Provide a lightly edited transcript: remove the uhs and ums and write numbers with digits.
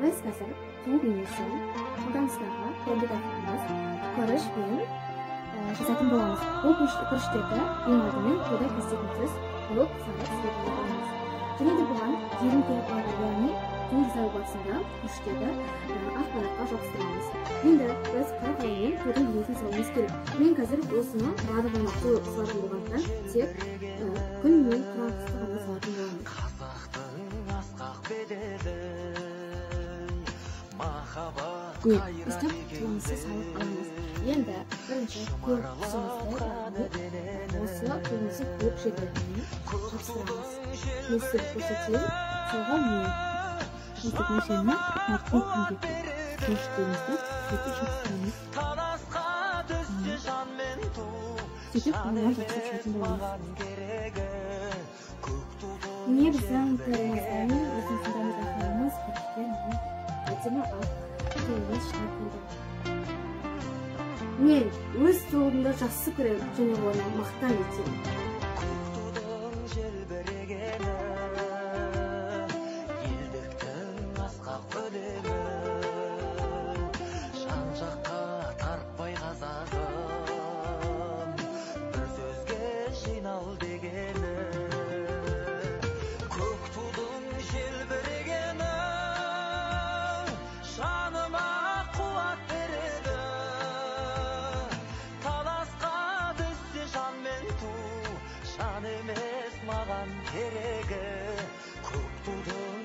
Біз қазір ту бейнесін қолданыстағы дәнді дақылымыз күрішпен жасайтын боламыз. Бұл күріштерді ең алдымен туда кездесетін түс көк, сары түске бояп аламыз. Және де бұған ерін керек болады, яғни ту жасау барысында күріштерді ақ параққа жабыстырамыз. Енді біз қара қаламмен тудың бейнесін салуымыз керек. Мен қазір осыны барлығына ту салатын болғандықтан тек күн мен қыран құсты ғана салатын боламын. Міне, өстіп туымызды салып аламыз. Енді бірінші көк түсімізді, яғни осы туымызды көк жерлеріне жабыстырамыз. Мен сіздерге көрсетейін. Мысалға, міне, өстіп мына жеріне көк күнге күріштерімізді сөйтіп жабыстырамыз. Сөйтіп олар жабысып шығатын боламыз. Міне, біздің туымыздың өзіміздің дәнді дақылымыз күріштер міне әдемі ақ туымыз шыға келді. Мен өз туымды жақсы көремін және оны мақтан етемін. Маған керегі көк тудың